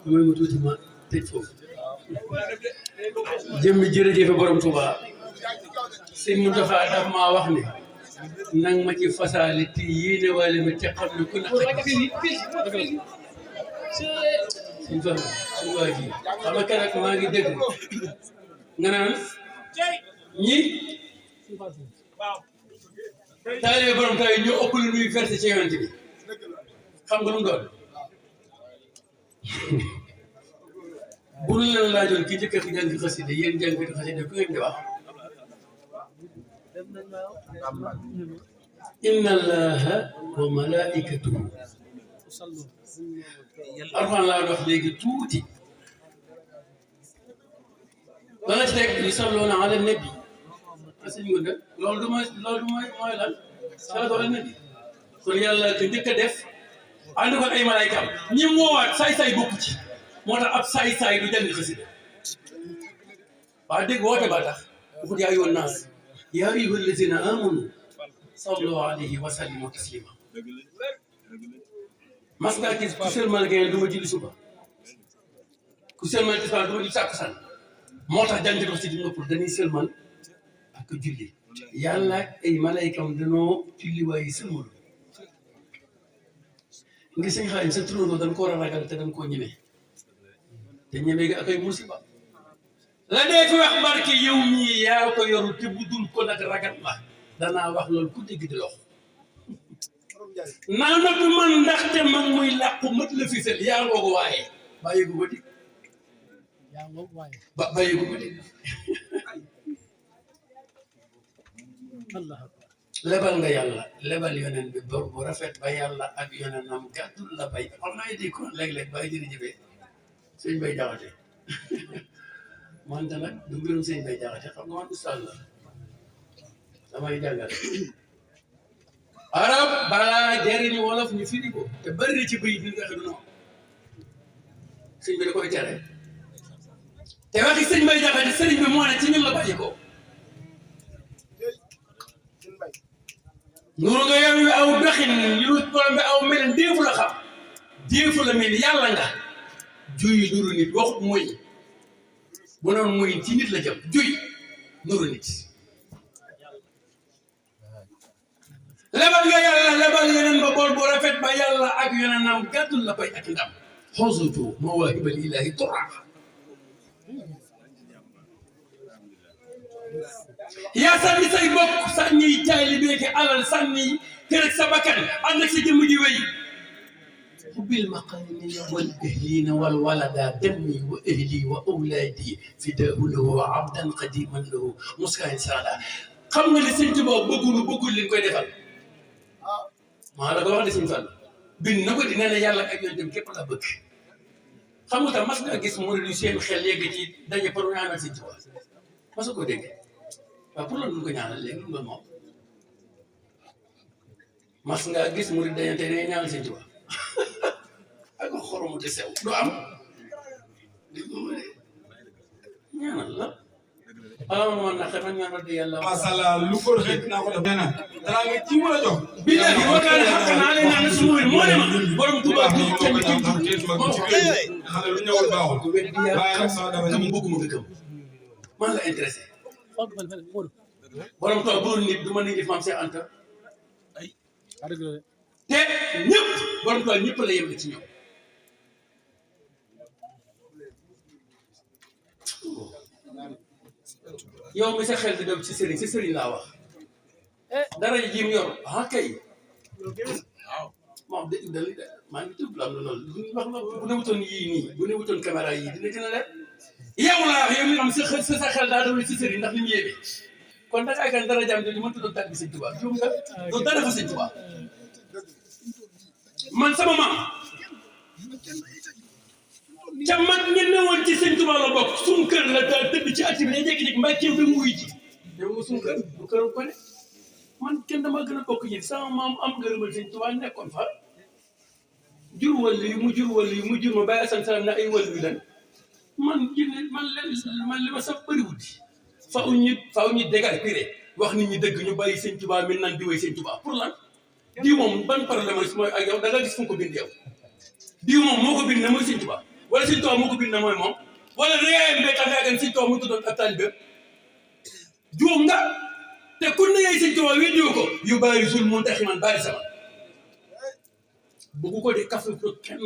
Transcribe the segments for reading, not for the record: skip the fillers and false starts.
mooy mu tuuti ma tëj foofu jëmmi jërëjëfe borom Touba sëñ Moustapha daf maa wax ne nang ma ci fasaale te yéene waale ma te xam ne ku naqari suñ fa suñ waa ji xam nga keroog maa ngi dégg nga naan ñi taalibe borom taw yi ñoo ëpp lu ñuy versé ci yonent bi xam nga lu mu doon bu ñu leen laajoon kii njëkk a jàng xasida yéen jàng xasida ku ngeen di wax inna allaha wa malaikatahu Alxuraan laa wax léegi tuuti lana ci teg yusalluuna ala nabi sëñ Ngounda loolu mooy lan salaatu ala nabi kon yàlla ko njëkk a def ànd ko ay malaaykaam ñi woowaat saay-saay bokku ci moo tax ab saay-saay du jàng xasida waa dégg woote ba tax waxut yaa ayyuhan naas yaa ayyuhal lazina aamanu sallu alayhi wa sallimu taslima mas ngaa gis ku sëlmal gee du ma julli suba ku sëlmal tisbaar du ma julli takkusaan moo tax jàng ko si di noppul dañuy sëlmal ak julli yàlla ak ay malaykam danoo julli waaye sëlmalu ngi sëñ xaalim sa turandoo dañ ko war a ragal te dañ koo ñeme te ñeme gi ak ay musiba la dee fi wax barke yow mii yaa ko yoru te bu dul ko nag ragal la danaa wax loolu ku dégg di lox naa nag man ndaxte man muy làqu mat la fisel yaa ngoo ko waaye bàyyi gu ko di bàyyi gu ko di lebal nga yàlla lebal yonen bi bor bu rafet ba yàlla ak yonenam gàttul la bay xam naa di ko léeg-léeg bàyyi jërëjëfee sëñ bay jaxate mante nag du mbirum sëñ bay jaxate xam nga man ustaas la damay jàngal arab balaa jëriñu wolof ñu firi ko te bëri na ci bëy bi nga xam ne noonu sëñ bi da koy tere te waxi sëñ bay jaxate sëriñ bi moo ne ci ñun la bàyyi ko nuru nga yow wi aw doxin yu borom bi aw mel déefu la xam déefu la mel yàlla nga juy nuru nit waxut mooy bu noonu mooy ci nit la jëm juy nuru nit lebal nga yàlla lebal yeneen ba bool bu rafet ba yàlla ak yeneenam gàttul la bay ak ndam xosutu mawaahibal ilaahi tura yaa sànni say bokk sànni taalibe ki alal sànni kër ak sa bakkan ànd ak sa jëmm ji wéy xubbil maqaamina wal ahliina wal walada dammi wa ahli wa awlaadi fidaahu lahu wa abdan qadiman lahu muskain saada xam nga ne sëñ Tuubaa bëggul li ñu koy defal maa la ko wax de sëñ Fall bind na ko di nee na yàlla ak yoon dem képp la bëgg xam nga tam mas nga gis murid yu seen xel yegg ci daje pour ñaanal sëñ Tuubaa mas nga ko dégg waaw pour loolu duñ ko ñaanal léegi lu moom mas nga gis murid dañu tey dañuy ñaanal sëñ Tuubaa ak xoromu te sew du am ñaanal la man na xam ñaanal de yàlla masala lu ko xet naa ko def nee na dara nga ci mën a jox billahi wakaana xaq naa leen naan su muy moo ne ma borom Tuubaa du kenn xale lu ñëwul baaxul waaye nag sama dama gëm bëgguma nga gëm man la intéressé borom Tuubaa bu nit du ma nit maam Cheikh Anta te ñëpp borom Tuubaa ñëpp la yem ci ñoom yow mi sa xel di dem ci sëriñ laa wax dara ji mu yor kay moom de maa ngi tudd am na loolu wax na bu ne wutoon yii nii bu ne wutoon caméra yii dina gën a leer yow laa wax yow mi am sa xel daa doon ci sëriñ ndax li mu yéeme kon da ngaa kan dara jàmm di mën tudd tàgg bi sëñ Tuubaa juum nga doo dara fa sëñ Tuubaa man sama maam ca mag ñi newoon ci sëñ Tuubaa la bokk suñu kër la daal tëdd ci atti bi day jékki-jékki mbaa kéew bi muy ji yow nga suñu kër du kër ko ne man kenn dama gën a bokk ñi sama maam am ngërëmal sëñ Tuubaa nekkoon fa jur wàll yi mu jur ma bàyyi asan salaam ne ay wàll wi lan man li ma sax bëriwul faaw ñu dégal piré wax nit ñi dëgg ñu bàyyi sëñ Tuubaa mi naan di way sëñ Tuubaa pour lan diw moom ban problème mooy ak yow da nga gis fu mu ko bind yow diw moom moo ko bind ne mooy sëñ Tuubaa Sëñ Tuubaa moo ko bind na mooy moom wala réyaayam bee tax nga gën Sëñ Tuubaa mu tuddoon ab taalibe juum nga te ku ne yaay Sëñ Tuubaa weddiwu ko yu bari sul mun taxi man bari sama bëggu ko de kafe ko kenn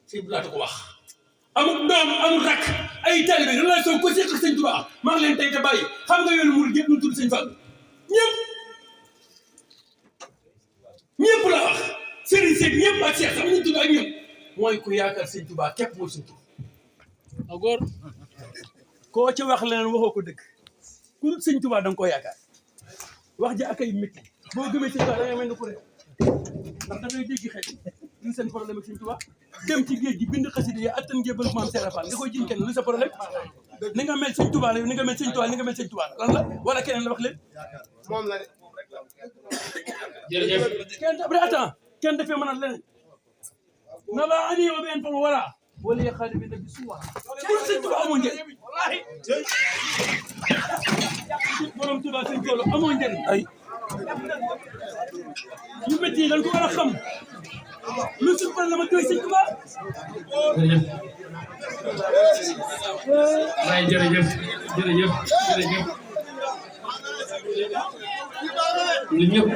si laata ko wax amul doom amul rakk ay taalibe relation ko seq Sëñ Tuubaa maa ngi leen tey te bàyyi xam nga yoonu murid yëpp ñu tudd Sëñ Fall ñëpp la wax sëriñ seeg ñëpp ak seex xam ñu tudd ak ñëpp mooy ku yaakaar Sëñ Tuubaa képp mooy Sëñ Tuubaa góor koo ci wax leneen waxoo ko dëgg ku dul Sëñ Tuubaa da nga koo yaakaar wax ji ak ay métti boo gëmee Sëñ Tuubaa da ngay mel ni ku réew ndax da ngay dégg xel lu seen problème ak Sëñ Tuubaa dem ci géej gi bind xasida yi attan njëbal maam Serap Fall nga koy jiñ kenn lu sa problème ni nga mel Sëñ Tuubaa la ni nga mel Sëñ Tuubaa ni nga mel Sëñ Tuubaa lan la wala keneen la wax leen moom la de jërëjëf kenn après attends kenn dafee mën a leneen na la ani o ɓen fama wala wala yakhade ɓe nabi suwa pour Sëñ Tuubaa amoo njëriñ wallahi borom Tuubaa Sëñ Tuubaa amoo njëriñ ay yu métti dañ ko war a xam lu suñu problème ak Sëñ Tuubaa waaye jërëjëf jërëjëf jërëjëf ñun ñëpp